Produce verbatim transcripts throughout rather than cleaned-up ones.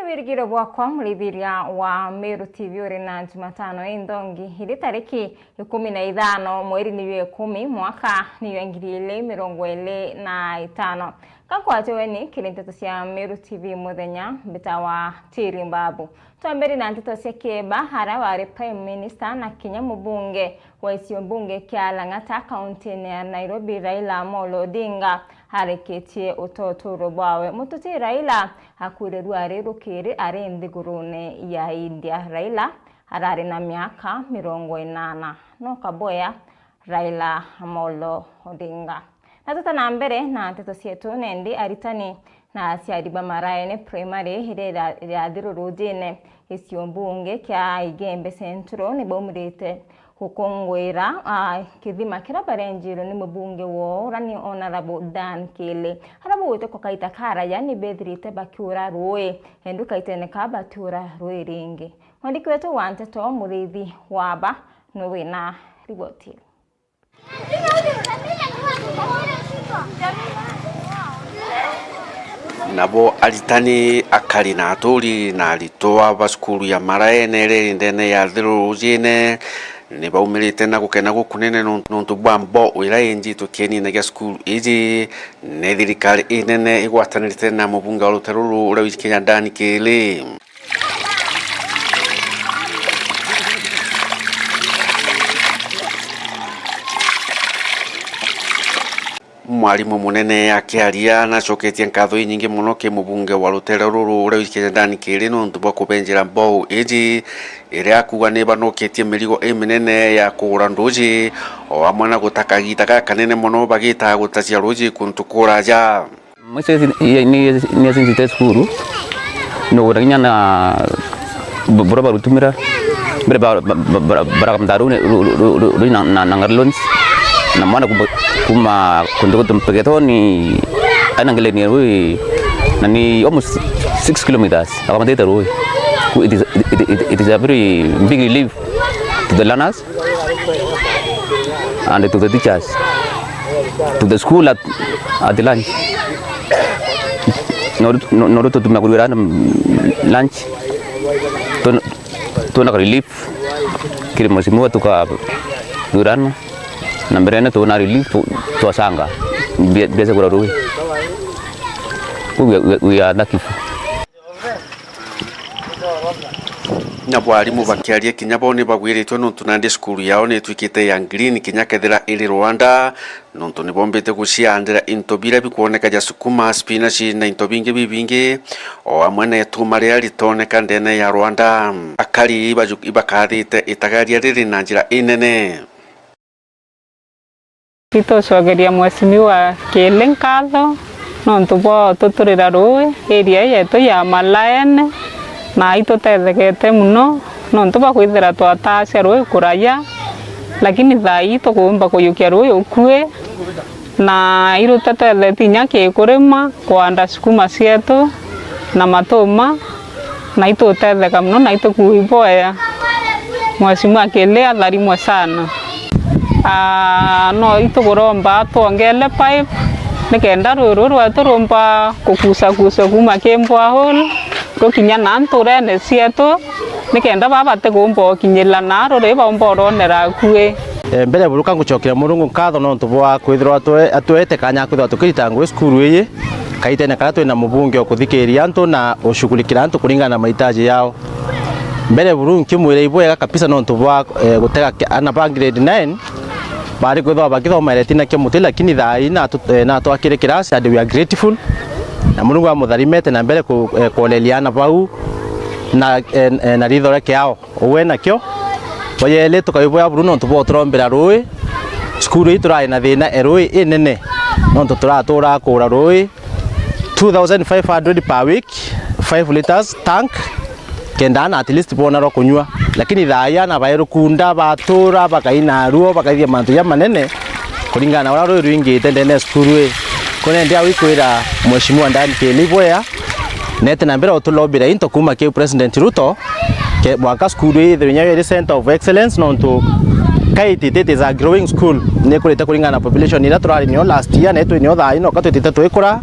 Wirigiro bwakwa, murithiria wa Meru T V, uri na Jumatano inthongi, iri tariki ikumi na ithano, mweri ni jwa ikumi, mwaka ni jwa ngiri ili mirongo ili na itano. Gakwate weni kiri nteto cia Meru T V muthenya, mbitawa Tiri Mbabu. Twambiri na nteto cia kieba, aria wari Prime Minister na kinya mubunge wa gicigo mbunge kia Lang'ata, kauntini ya Nairobi, Raila Amolo Odinga, arikitie uta uturo bwawe. Mututi Raila akuire rwari rukiri ari nthigurune ya India. Raila arari na miaka mirongo inana. No kaboya Raila Amolo Odinga. Na tuta na mbere na nteto cietu, nendi aritani na aciari ba Maraene Primary iria ira-, irathirurujine gicigo mbunge kia Igembe Central ni baumirite gukunguira, ah, kithima kiria barenjirwe ni mubunge woo, uria ni Honourable Dan Kili. Aria bugwite kwa kaita karaya ni bethirite bakiura rui, indi kaitene ka batiura rui ringi. Mwandiki wetu wa nteto Muriithi Waba ni wina riboti iu. Nabo aritani, akari na aturi na aritwa ba cukuru ya Maraene iri ndene ya Thirurujine ni baumirite na gukena gukunene nuntu, nuntu bwa mboo iria injitwe kienine gia cukuru iji ni thirikari inene igwatanirite na mubunge wa rutere ruru uria wiji Kenya Dan Kili. Mwarimu munene akiaria nacoketie nkatho inyingi mono ki mubunge wa rutere ruru uria wiji Kenya Dan Kili nuntu bwa kubenjera mbou iji iria akuuga ni ibanukitie mirigo iminene ya kugura nduji, o amwe na guta kagita gakanene mono bagitaga gutacia ruji kuntu kuraja. Mwiso ni, ni, ni since te cukuru, ni ugura kinya na bu-, buria barutumira. Mbere ba-, ba-, ba-, ba-, barakamta ruu ni, ru-, ru-, ru-, ru-, na, na, na ngari loans. Na mwana kuma, kuma kuntu gutu Mpeketoni, aina ngeleni ruu, na ni almost six kilometers, akamatite ruu. It is, it, it, it, it is a very big relief to the learners and to the teachers, to the school at, at large. No, no, no, tutumia kurwira lunch. Tuna, tuna relief kiri mheshimiwa tukarwirana. Na mbere ene tuna relief tu-, twasanga mbia, mbia cia kugura rui. We, we, we are lucky. Nabo arimu bakiaria kinya bo ni bagwiritwe nontu nandi cukuru yao ni itwikite ya green kinya kethira iri Rwanda, nontu ni bombite guciandira into biria bikwoneka ja sukuma, spinach na into bingi bibingi, o amwe na ituma riria ritoneka ndene ya Rwanda. Akari ibaju-, ibakathite itagaria riri na njira inene. Itucokeria Mheshimiwa Kili nkatho nontu bwa ututurira rui area yetu ya Malaene, na itutethekete mono nontu bwa kwithira twatacia rui kuraya, lakini thaa ii tukuumba kuyukia rui ukui, na irutetethetie inya ki kurima, kwanda sukuma cietu na matuma. Na itutetheka mono na itukuiboya Mheshimiwa Kili atharimwe sana. Aa, no itukuromba twongele pipe nikenda rui ruru rwetu rumba kukusakuswa kuma ki borehole rukinya na nturene cietu, nikenda baba batikuumba ukinyirira na ruri baumba uronera akui. E, mbere buruka ngucokeria Murungu nkatho nontu bwa kwithirwa atwe-, atwete kanya kwithirwa tukirita ngugi cukuru iji. Kaitene karia twina mubunge ukuthikiria antu na ushughulikira antu kuringana na mahitaji yao. Mbere buru nkimwira ibwega kabisa nontu bwa, eh, gutega ki-, ana ba grade nine bari kwithwa bakithoma ere tina kia muti, lakini thaa ii natu-, eh, natwakire kirasi and we are grateful. Na Murungu amutharimete na mbere ku-, eh, kwoleria ana bau na, eh, eh, na ritho riake ao. Uwe nakio, oyele tukaibwea buru nontu bwa uturombera rui. Cukuru ii turari na thina e rui inene, nontu turatura kura rui two thousand five hundred per week, five litres tank, kenda ana at least bona rwa kunyua. Lakini thaa ii ana baerukunda, batura, bakaina ruo, bakaithia mantu ja manene, kuringana na uria rui rwingite ndene ya cukuru ii. Kune ndi awikwira Mheshimiwa Dan Kili ibwea, nete na mbere utulobira into kuma ki President Ruto, ke-, mwanka cukuru ii ithirwe nyayo iri center of excellence, nontu Kaitit, it is a growing school, ni ikurite kuringana na population iria turari nio last year, na itwi nio thaa ino ka twitite twikura.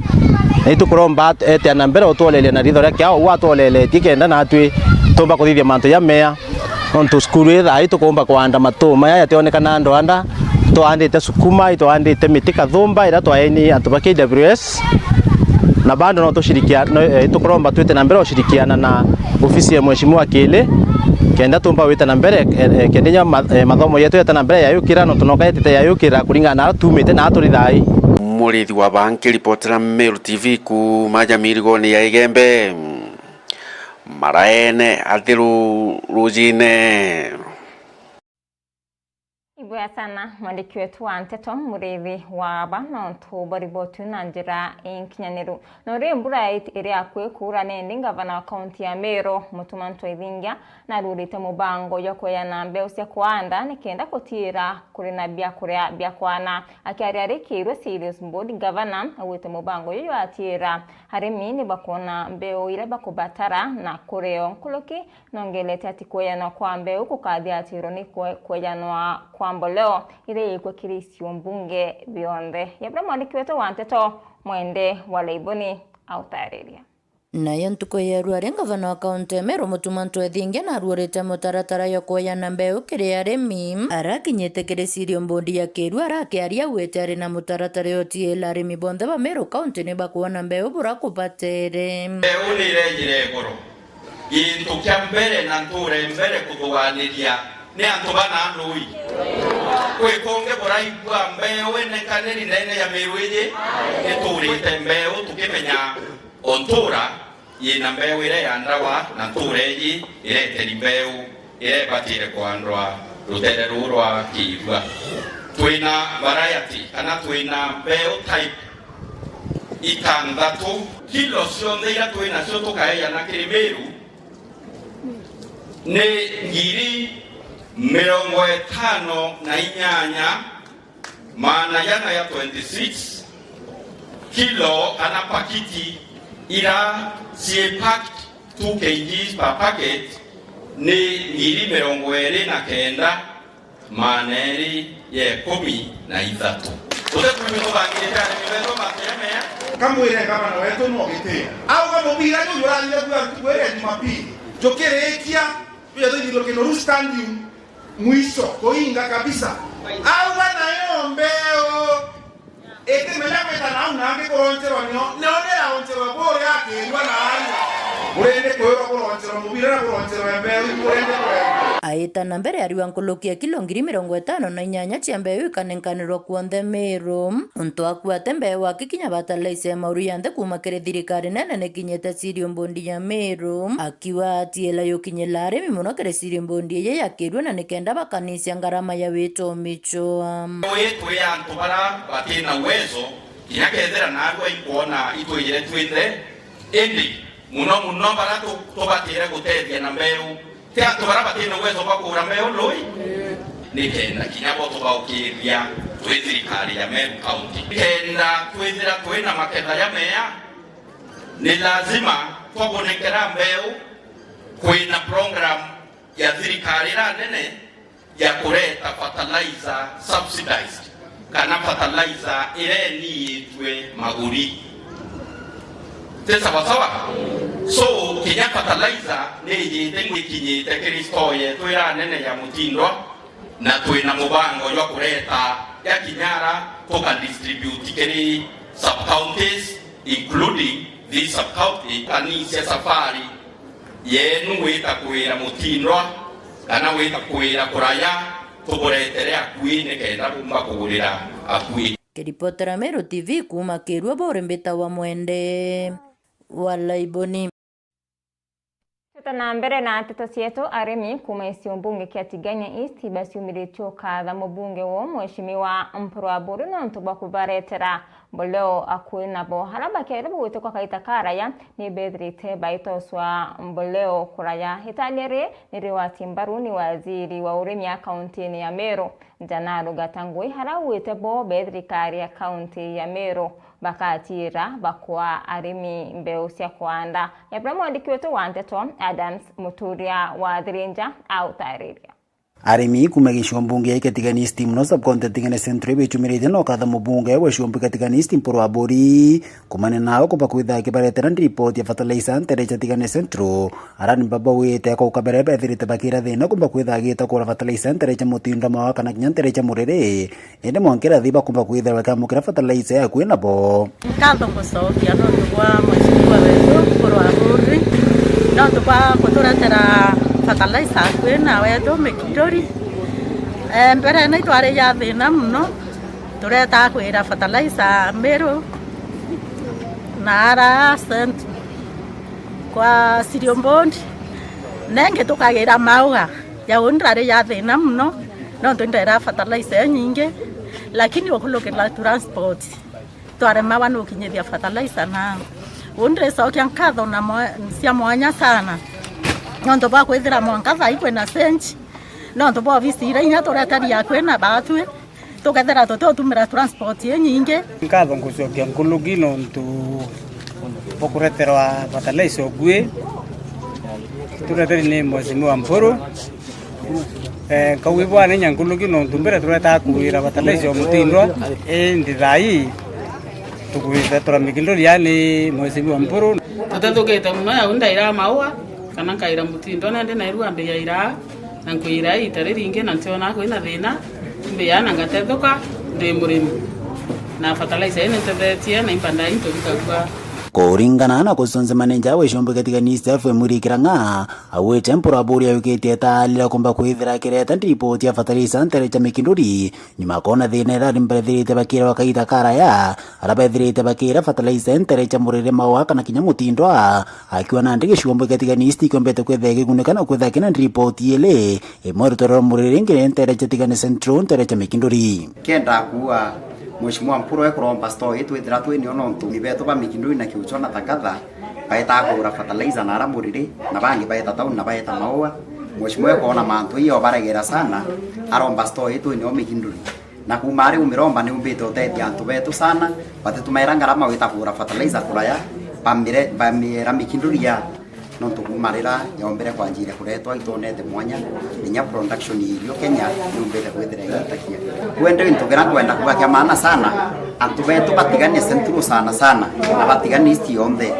Na itukuromba at-, etea na mbere utwoleria na ritho ria kiao, uu atwoleletie kenda natwi tumba kuthithia mantu jamea. Nontu cukuru ii thaa ii tukumba kwanda matuu maya jationekana andu anda, itwandite sukuma, itwandite miti kathumba iria twaeni antu ba K W S. Na bado no tushirikia-, no, eh, tukuromba twite na mbere ushirikiana na ofisi ya Mheshimiwa Kili, kenda tumba wita na mbere, eh, eh, kenda inya ma-, eh, mathomo yetu yeta na mbere yayukira, nontu noka yetite yayukira kuringana na aria tumite na aria turi thaa ii. Murithi wa Banki, ripotera Meru T V kuuma Jamirigoni ya Igembe. Maraene athiru rujine. Ibwega sana mwandiki wetu wa nteto, Murithi wa Aba, nontu bwa riboti na njira inkinyaniru. Na uri mbura it-, iri akui kuura, nindi ngavana wa kaunti ya Meru, Mutuma Ntwethingia, narurite mubango jwa kweana mbeu cia kuanda nikenda gutiira kuri na biakuria bia kwana. Akiaria ari Kirua Cereals Board, ngavana augite mubango juju jwatiira arimi ni bakwona mbeu iria bakubatara na kurio nkuruki. Nongelete ati kwejanwa kwa mbeu kukathiatirwa ni kwe-, kwejanwa kwa mboleo iria ikwe kiri icio mbunge bionthe. Yabura mwandiki wetu wa nteto Mwende wa Laiboni autariria. Nayo ntuku ya ruari, ngavana wa kaunti ya Meru, Mutuma Ntwethingia, naruurite mutaratara jwa kweana mbeu kiri arimi. Arakinyite kiri Cereals Board ya Kirua, arakiaria augite ari na mutaratara jwa utiila arimi bonthe ba Meru kaunti ni bakwona mbeu bura kubatere. Mbeu ni irejire iguru. Gintu kia mbere na nture mbere kuthuganiria ni antu bana ndui. Kwi kungi buraigua mbeu inekaniri ndene ya Meru iji, niturite mbeu tukimenya o ntura yina mbeu iria ya ndawa na ntura iji ireteri mbeu iria ibatire kwandwa rutere ruu rwa Kirua. Twina variety kana twina mbeu type itanthatu. Kilo cionthe iria twi nacio tukaejana kiri Meru ni ngiri mirongo itano na inyanya, maana jana ya twenty-six. Kilo kana pakiti ira cii packed two K Gs per packet ni ngiri mirongo iri na kenda, maana eri ya ikumi na ithatu. Tutekwigua tubangirite arimi betu mantu jamea. Kamwire ngavana wetu no gitio. Auga mubira juju urathire kuga ntuku iria ya Jumapili. Njukirikia, juja tuthithirwe Kinoru Stadium, mwisho, kuinga kabisa. Auga nayo mbeu itimenya gwita nau nangi kuroncherwa nio, nio niraoncherwa buria akirua na arua. Burindi kwirwa kuroncherwa mubira na kuroncherwa mbeu, ibu burindi kwenda. Aita na mbere ariwa nkuruki ya kilo ngiri mirongo itano na inyanya cia mbeu ikanenkanirwa kuonthe Meru. Untu akuate mbeu akikinya fertilizer ya mauru yanthe kuuma kiri thirikari nene nikinyite Cereals Board ya Meru. Akiuga atiela yukinyila arimi muno kiri Cereals Board iji ya Kirua na nikenda bakanisia ngarama ya witomi jwa. Wi twi antu bara batina uwezo, kinya kethira naarua inkwona itwijire twinthe, indi muno muno bara tu-, tubatire gutethia na mbeu, ti antu bara batina uwezo bwa kugura mbeu lui, nikenda kinya bo tubaukiria twi thirikari ya Meru County. Kenda twithira twina maketha jamea, ni lazima twabunenkera mbeu. Kwina program ya thirikari ira nene ya kureta fertilizer subsidized, kana fertilizer ireniitwe maguri. Ti sawa sawa? So, kinya fertilizer ni ijite ikinyite kiri store yetu ira nene ya Mutindwa, na twina mubango jwa kureta ya kinyara tuka distribute kiri sub counties, including this sub county. Kanisia safari yenu wita kwira Mutindwa, kana wita kwira kuraya, tuburetere akui nikenda bumba kugurira akui. Kiripotera Meru T V kuuma Kirua, buri mbita wa Mwende wa Laiboni. Tuta na mbere na nteto cietu, arimi kuuma gicigo mbunge kia Tigania East baciumiritue ukatha mubunge woo Mheshimiwa Mpuru Aburi nontu bwa kubaretera mboleo akui nabo. Aria bakeere bagwite kwa kaita karaya ni bethirite baitoswa mboleo kuraya. Itania ri ni rigwati mbaru ni waziri wa urimi a kauntini ya Meru, Janaro Gatangui, aria augite bo be thirikari ya kaunti ya Meru bakatiira bakwa arimi mbeu cia kuanda. Nyabura mwandiki wetu wa nteto Adams Muturia wa Thirinja autariria. Arimi kuuma gicigo mbunge ya Tigania East mono sub-county ya Tigania Central ibichumiritie na ukatha mubunge wa gicigo mbunge ya Tigania East Mpuru Aburi kumania nao kumba kwitha akibaretera ripoti ya fertilizer ntere cia Tigania Central. Arani baba wite kwa ukabere bethirite bakira thina kumba kwitha agita kura fertilizer ntere cia Mutindwa, Mawa kana kinya ntere cia Muriri. Indi mwankira thi bakumba kwithirwa bakiamukira fertilizer akui nabo. Nkatho ngucokia nontu bwa mweshimiwa wetu Mpuru Aburi, nontu bwa kuturetera fertilizer akui na wetu Mikinduri. Eh, mbere ni twari ja thina mono, tureta kwira fertilizer Meru na ara Central kwa Cereal Board, nengi tukagira mauga. Ja uu ndrari ja thina mono, nontu ndera fertilizer inyingi, lakini ukulukira transport, twaremawa ni ukinyithia fertilizer na uu ndiricokia nkatho na mwa-, cia mwanya sana, nontu bwa kwithira mwanka thaa ii kwina change, nontu bwa ofisi iria inya tureteria akui na batwi, tukethira tutiutumira transport inyingi. Nkatho ngucokia nkuruki nontu bwa kureterwa fertilizer ukui tureteri ni Mheshimiwa Mpuru. Eh, nkauga ibwana inya nkuruki nontu mbere turetaa kuwira fertilizer o Mutindwa, indi thaa ii tukureterwa Mikinduri, yani Mheshimiwa Mpuru. Tutethukite mono, jau ndaira Maua kana nkaira Mutindwa, nandi nairua mbiaira na nkwira ita riringi na ntiona kwina thina, mbia na ngatetheka ndi murimi. Na fertilizer ii nintethetie na imba ndai nturikagua. Kuringana na constituency manager wa gicigo mbunge kia Tigania East F M Mwirikirang'a, augite Mpuru Aburi aukitie ta alira kumba kwithira akireta ripoti ya fertilizer ntere cia Mikinduri, nyuma akona thina irarimbarethirite bakira wa kaita karaya, ara bethirite bakira fertilizer ntere cia Muriri, Maua kana kinya Mutindwa, akiuga nandi gicigo mbunge kia Tigania East ikiombete kwithira ikigunika na kwithira kina ripoti ili imwe rutoro rwa Muriri, ingi ntere cia Tigania Central, ntere cia Mikinduri. Kenda kuuga Mheshimiwa Mpuru ekuromba store ii twithira twi nio nontu ni betu ba Mikinduri na Kiuchwa na Thakatha baetaa kugura fertilizer na ara Muriri, na bangi baeta town na baeta Maua. Mheshimiwa ekoona mantu ii obaregera sana, aromba store ii twi nio Mikinduri. Na kuuma ari umiromba niumbite utethia antu betu sana, batitumaira ngarama wita kugura fertilizer kuraya, bamire-, bamiera Mikinduri ya, nontu kuuma rira yombire kwanjire kuretwa itonete mwanya, inya production ya irio Kenya niumbite kwithira igitakia. Kwende into kira nkwenda kuuga kia maana sana, antu betu ba Tigania Central sana sana, na ba Tigania East yonthe,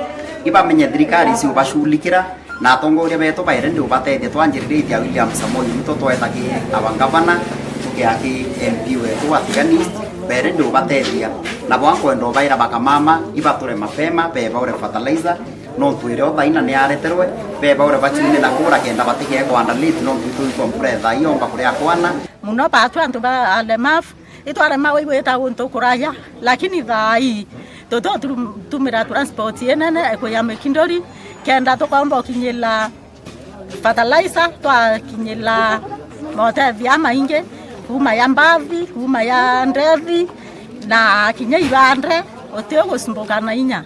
ibamenye thirikari iciubashugulikira, na atongoria betu bairi ndi ubatethia twanjiriritie a William Samoei Ruto tweta ki our governor, tukia ki M P wetu wa Tigania East, bairi ndi ubatethia. Nabo ankwenda ubaira bakamama, ibature mapema, beba ure fertilizer, nontu irio thaina ni areterwe, beba ure bachiune na kura kenda batige kwanda late, nontu itu itwa mpura ethaa iomba kuria kwana. Muno batu antu ba alemavu, itwaremawe igwita guntu kuraya, lakini thaa ii tutiutumira transport inene ikuya Mikinduri, kenda tukomba ukinyila fertilizer, twakinyila motethia amaingi, kuuma ya mbathi, kuuma ya ndethi, na kinya ibande, uti ugucumbuka na inya.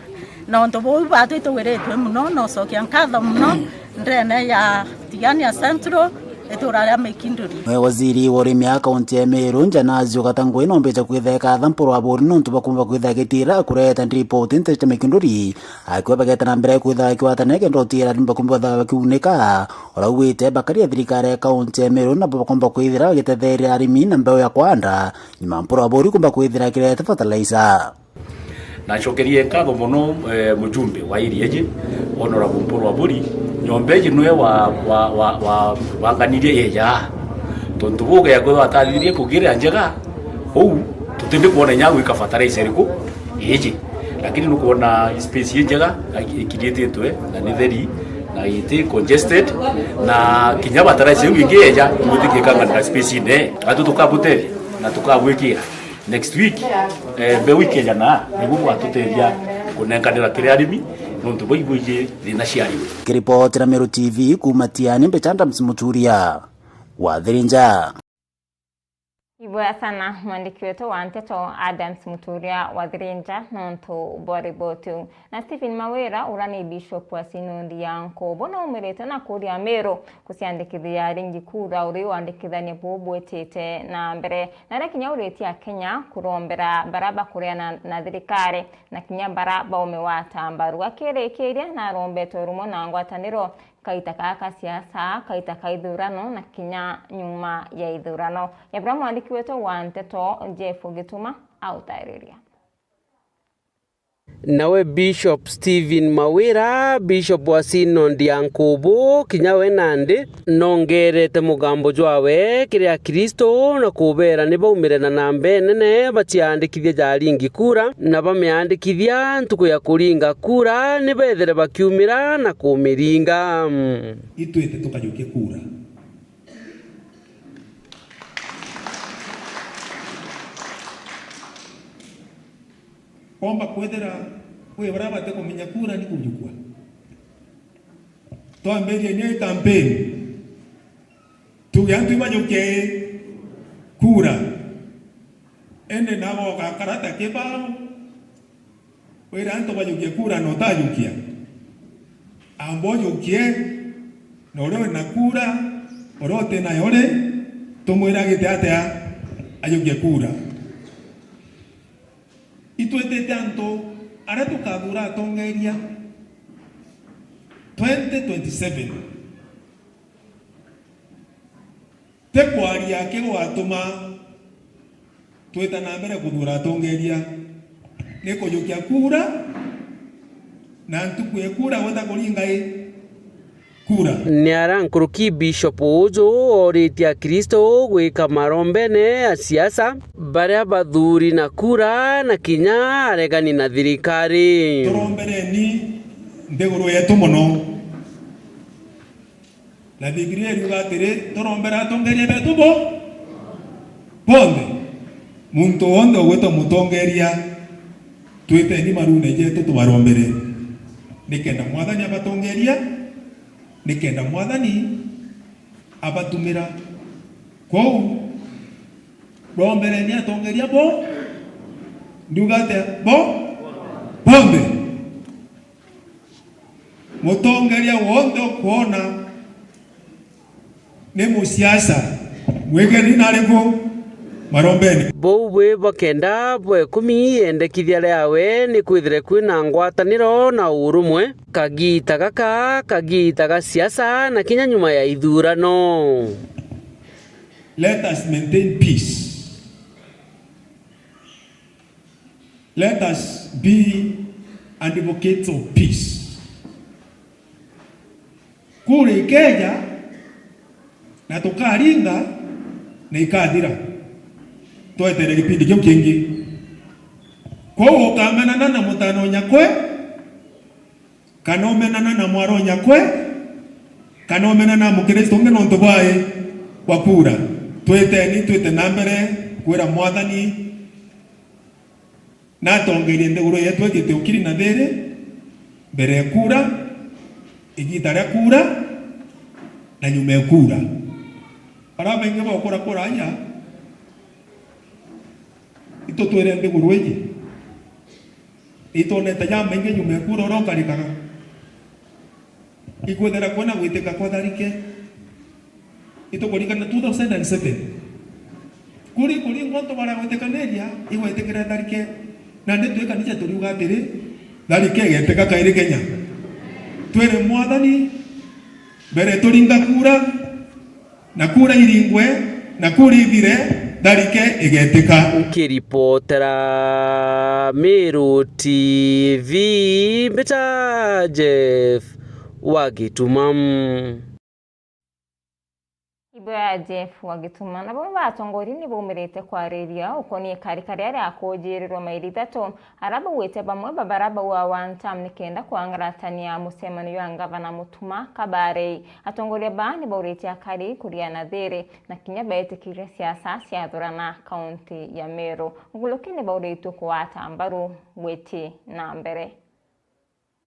Na untu buu batu ituwiritwe muno, na ucokia nkatho muno ndene ya Tigania Central, itura ria Mikinduri. Mwe waziri wa urimi a kaunti ya Meru, Njanazio Gatangui, nombite kwitheka tha Mpuru Aburi nontu bwa kumba kwitha agitira kureta ripoti ntere cia Mikinduri, akiuga bageta na mbere kwitha bakiwatania kenda utira arimi bakumba kwitha bakiunika. Uraugite bakari ya thirikari ya kaunti ya Meru nabo bakomba kwithira bagitetheria arimi na mbeu ya kwanda, nyuma Mpuru Aburi kumba kwithira akireta fertilizer. Nacokerie nkatho mono, eh, mujumbe wa area iji, Honorable Mpuru Aburi. Nyomba iji niwe wa, wa, wa, wa, wanganirie ija. Tontu buge ya kwithwa atariririe kugira njega, uu tutindi kwona inya gwika fertilizer iriku iji. Lakini nukwona space i njega, ikirietitwe, na ni theri, na iti congested, na kinya fertilizer iu ingi yeja, igutikia ikanganira space ine. Atu tukabutethia, na tukabwikira. Next week, eh, mbeu ikeja na, niguo gwatutethia kunenkanira kiri arimi, nontu bwa ibwiji thina cia arimi. Kiripotera Meru T V kuuma Tiani, mbicha Adams Muturia, wa Thirinja. Ibwega sana mwandiki wetu wa nteto Adams Muturia wa Thirinja nontu bwa riboti iu. Na Stephen Mawira, uria ni Bishop wa Sinodi ya Nkubu, naumirite na kuuria Meru kuciandikithia ringi kura uri wandikithania buu bwitite na mbere, na aria kinya uritie Akenya kurombera baria bakureana na thirikari na kinya baria baume wata mbaru. Akirikiria, narombetwe rumwe na ngwataniro Kaita kaa ka siasa, kaita ka ithurano na kinya nyuma ya ithurano. Nyabura mwandiki wetu wa nteto Jeff Gituma autairiria. Nawe Bishop Stephen Mawira, Bishop wa Synod ya Nkubu, kinya we nandi nongerete mugambo jwawe kiri Akristo na kubeera ni baumire na namba inene baciandikithie jaringi kura, na bamiandikithia ntuku ya kuringa kura ni bethire bakiumira na kumiringa. Itwite tukajukia kura. Kwomba kwithira kwi baria batikumenya kura ni kujukua. Twambiririe ni campaign. Tuge antu ibajukie kura. Indi nabo gakara ta kibao. Wira antu bajukie kura na utajukia. Amba ujukie, na uria wina kura, uria uti nayo ri, tumwira agite atia ajukie kura. Itwitite antu aria tukathura atongeria twenty twenty-seven. Ti kwaria kigwatuma twita na mbere kuthuura atongeria, ni kujukia kura, na ntuku ya kura gwita kuringa i kura. Ni ara nkuruki Bishop uju ooritie Akristo gwika marombene ya siasa, baria bathuuri na kura, na kinya aregani na thirikari. Turombereni nthiguru yetu mono. Na Bibilia iriuga atiri, turombera atongeria betu bo bonthe. Muntu wonthe ugwitwa mutongeria, twiteni marune jetu tubarombere, nikenda Mwathani abatongeria, nikenda Mwathani abatumira. Kwou, rombereni atongeria bo, ndiuga atia? Bo? Bonthe. Mutongeria wonthe ukwona ni musiasa, mwigeni na ariku marombene. Bou bwi bakenda bwa ikumi yendekithia riawe ni kwithire kwina ngwataniro na urumwe. Kagiita gaka, kagiita ga siasa na kinya nyuma ya ithurano. Let us maintain peace. Let us be advocates of peace. Kura ikeja na tukaringa na ikathira, twetere gipindi kiu kingi. Kwou ukamenana na mutano nyakwe, kana umenana na mwaro nyakwe, kana umenana na mukristo ungi nontu bwai bwa kura. Twiteni, twite na mbere kwira Mwathani natongerie nthiguru yetu igite ukiri na thiri, mbere ya kura, igita ria kura, na nyuma ya kura. Aria baingi baukura kuraja, itutwire nthiguru iji. Itwonete jamaingi nyuma ya kura uria ukarikaga. Ikwithira kwina gwitika kwa tharike. Itukuririkana two thousand and seven. Kuri, kuri ngonto baragwitikaniria, igwetikira tharike. Na ni twi kanisa turiuga atiri, tharike igetika kairi Kenya. Twire Mwathani, mbere turinga kura, na kura iringwe, na kura ithire, tharike igetika. Nkiripotera Meru T V, mbita Jeff wa Gituma. Ibwega Jeff wa Gituma. Na bamwe ba atongoria ni baumirite kwariria ukonie karika riria riakujirirwe maili ithatu, aria baugite bamwe ba baria bauga one term nikenda kwangaratania mucemanio jwa ngavana Mutuma Kabarei. Atongoria baa ni bauritie akari kuria na thiri na kinya beetikiria siasa ciathurana kaunti ya Meru. Nkuruki ni bauritue kugwata mbaru gwiti na mbere.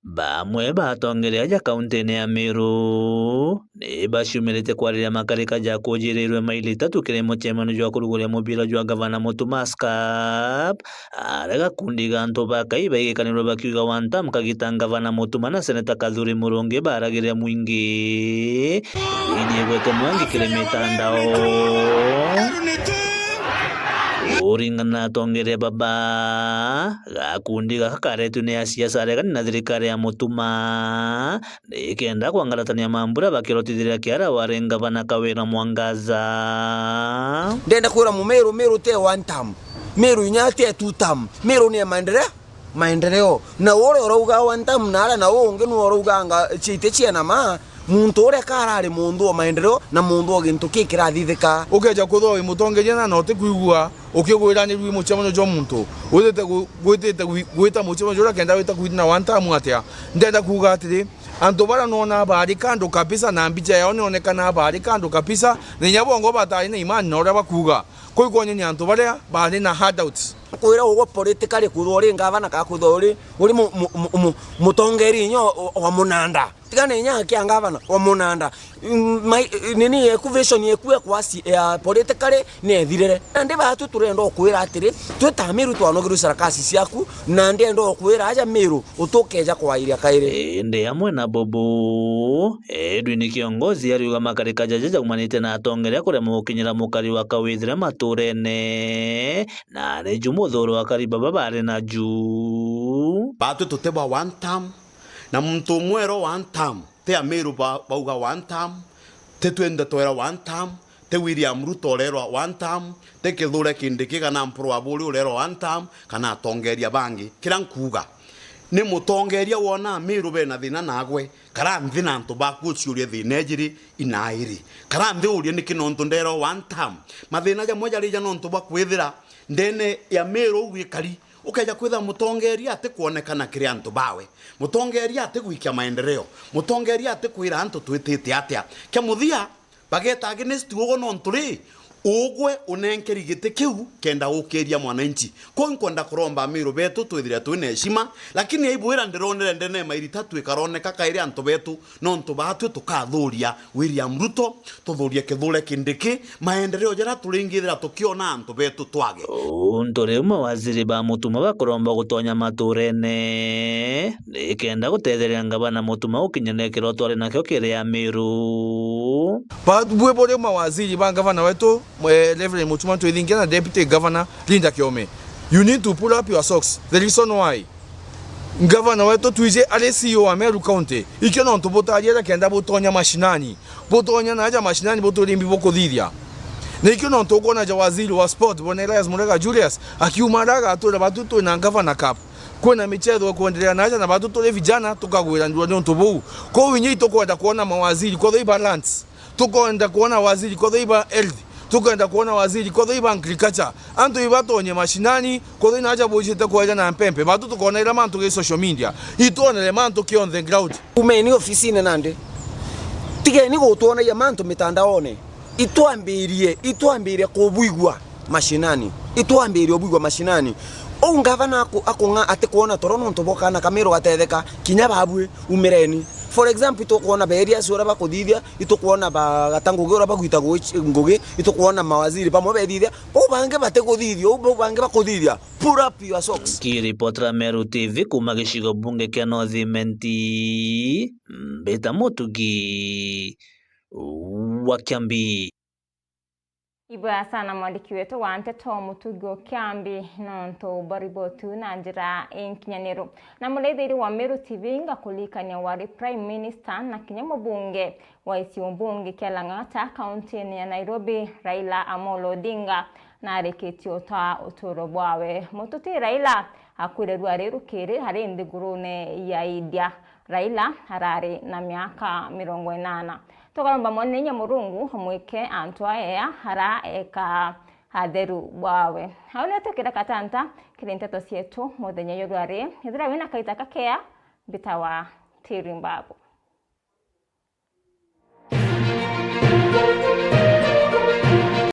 Bamwe ba atongeria aja kauntine ya Meru ni baciumirite kwariria makarika ja kujirirwe maili ithatu kiri mucemanio jwa kuruguria mubira jwa ngavana Mutuma Cup, aria gakundi ga antu bakai baigikanirwe bakiuga one term kagita ngavana Mutuma na seneta Kathuri Murungi baragirira mwingi. Indi igwete mwangi kiri mitandao. Kuringana na atongeria baba, gakundi gaka karetwe ni asiasa aregani na thirikari ya Mutuma, nikenda kwangaratania mambura bakirotithiria kiara wari ngavana Kawira Mwangaza. Ndenda kwira Mumiru, Miru ti one term. Miru inya ti two term. Miru ni ya maendeleo, maendeleo. Na uria urauga one term na aria na uu ungi nu urauga anga ciite ciena ma, muntu uria ka arari muntu wa maendeleo na muntu wa gintu ki kirathithika. Ukeja kwithwa wi mutongeria na, na utikwigua ukigwiranirua i mucemanio jwa muntu, witite gu-, gwitite gwi-, gwita mucemanio juria kenda wita kwithina one term atia? Ndenda kuuga atiri, antu baria nona bari kando kabisa na mbicha yao nionekana bari kando kabisa, na inya bongo batari na imani na uria bakuuga. Kuu ikwonyania antu baria bari na handouts. Kwira ugwe politically kwithwa uri ngavana ka kwithwa uri, uri mu-, mu-, mu-, mu-, mutongeria inya o-, o-, wa munanda. Tigana inya kia ngavana wa munanda. Mm, my, nini yeku, vision yeku ya kwasi, ya politically ni ethirire. Nandi batu turenda ukwira atiri, twi ta Miru twanogirwe sarakasi ciaku, na ndenda ukwira aja Miru utukeja kwairia kairi. Indi amwe na Bobo, Edwin Kiongozi ariuga makarika jaja jaumanite na atongeria kuremwa gukinyira mukari wa kawithire maturene, na ari ju muthuro akari baba bari na ju. Batu tuti ba one term, na muntu umwe erwa one term, ti Amiru ba-, bauga one term, ti twinthe twerwa one term, ti William Ruto urerwa one term, ti Kithure Kindiki kana Mpuru Aburi urerwa one term, kana atongeria bangi. Kiria nkuuga, ni mutongeria wona Amiru bena thina nagwe, kara nthi na antu baku uciurie thina ijiri inairi. Kara nthi urie niki nontu nderwa one term. Mathina jamwe jarija nontu bwa kwithira ndene ya Miru uu gwikari, ukeja kwithira mutongeria atikwonekana kiri antu bawe. Mutongeria atigwikia maendeleo. Mutongeria atikwira antu twitite atia. Kia muthia, bageta against ugwe nontu ri, ugwe unenkeri giti kiu kenda ukiria mwananchi. Kou nkwenda kuromba Amiru betu twithire twina heshima, lakini aibwira ndironere ndene mairi tatu ikaroneka kairi antu betu, nontu batwi tukathuria William Ruto, tuthurie Kithure Kindiki, maendeleo jaria turingithira tukiona antu betu twage. Untu riu mawaziri ba Mutuma bakuromba gutonya maturene, nikenda gutetheria ngavana Mutuma gukinyanira kiroto ari nakio kiri Amiru. Ba-, bwi buri mawaziri ba ngavana wetu, mwe Reverend Mutuma Ntwithingia na Deputy Governor Linda Kiome. You need to pull up your socks. The reason why, ngavana wetu twiji ari C E O wa Meru County. Ikio nontu butariera kenda butonya mashinani. Butonya na aja mashinani buturimbi bukuthithia. Na ikio nontu ukwona ja waziri wa sport, bwana Elias Murega Julius, akiuma ara agatura batu twina Governor Cup. Kwina michetho ikwendelea na aja na batu turi vijana tukagwiranirwa ni untu buu. Kou inya itukwenda kwona mawaziri, kwethwa iba lands. Tukwenda kwona waziri, kwethwa iba health. Tukwenda kwona waziri, kwethwa iba agriculture. Antu ibatonye mashinani, kwethwa ina aja bujite kwaja na mpempe. Batu tukona ira mantu gi social media. Itwonere mantu kionthe ground. Umeni ofisine nandi. Tigeni gutwonagia mantu mitandaone. Itwambirie, itwambirie kubwigua mashinani. Itwambirie ubwigua mashinani. Uu ngavana aku-, akung'a atikwona toro nontu bwa kana Kamiru gatetheka, kinya babui, umireni. For example, itukwona beria acio uria bakuthithia, itukwona ba Gata Ngugi uria bagwita gui-, ngugi, itukwona mawaziri bamwe bethithia, bau bangi batikuthithia, uu bau bangi bakuthithia. Pull up your socks. Nkiripotera Meru T V kuuma gicigo bunge kia North Imenti, Mbita Mutugi wa Kiambi. Ibwega sana mwandiki wetu wa nteto Mutugi wa Kiambi nontu bwa riboti iu na njira inkinyaniru. Na muraithiri wa Meru T V, ngakuririkania wari Prime Minister na kinya mubunge wa gicigo bunge kia Lang'ata, kauntini ya Nairobi, Raila Amolo Odinga, narikitie utwaa uturo bwawe. Mututi Raila akuire rua ri rukiri ari nthigurune ya India. Raila arari na miaka mirongo inana. Tukaromba Mwene Inya Murungu amwike antu aea ara eka atheru bwawe. Au nio tukire katanta kiri nteto cietu muthenya jwa rua ri. Ethira wina kaita kakea, mbitawa Tiri Mbabu.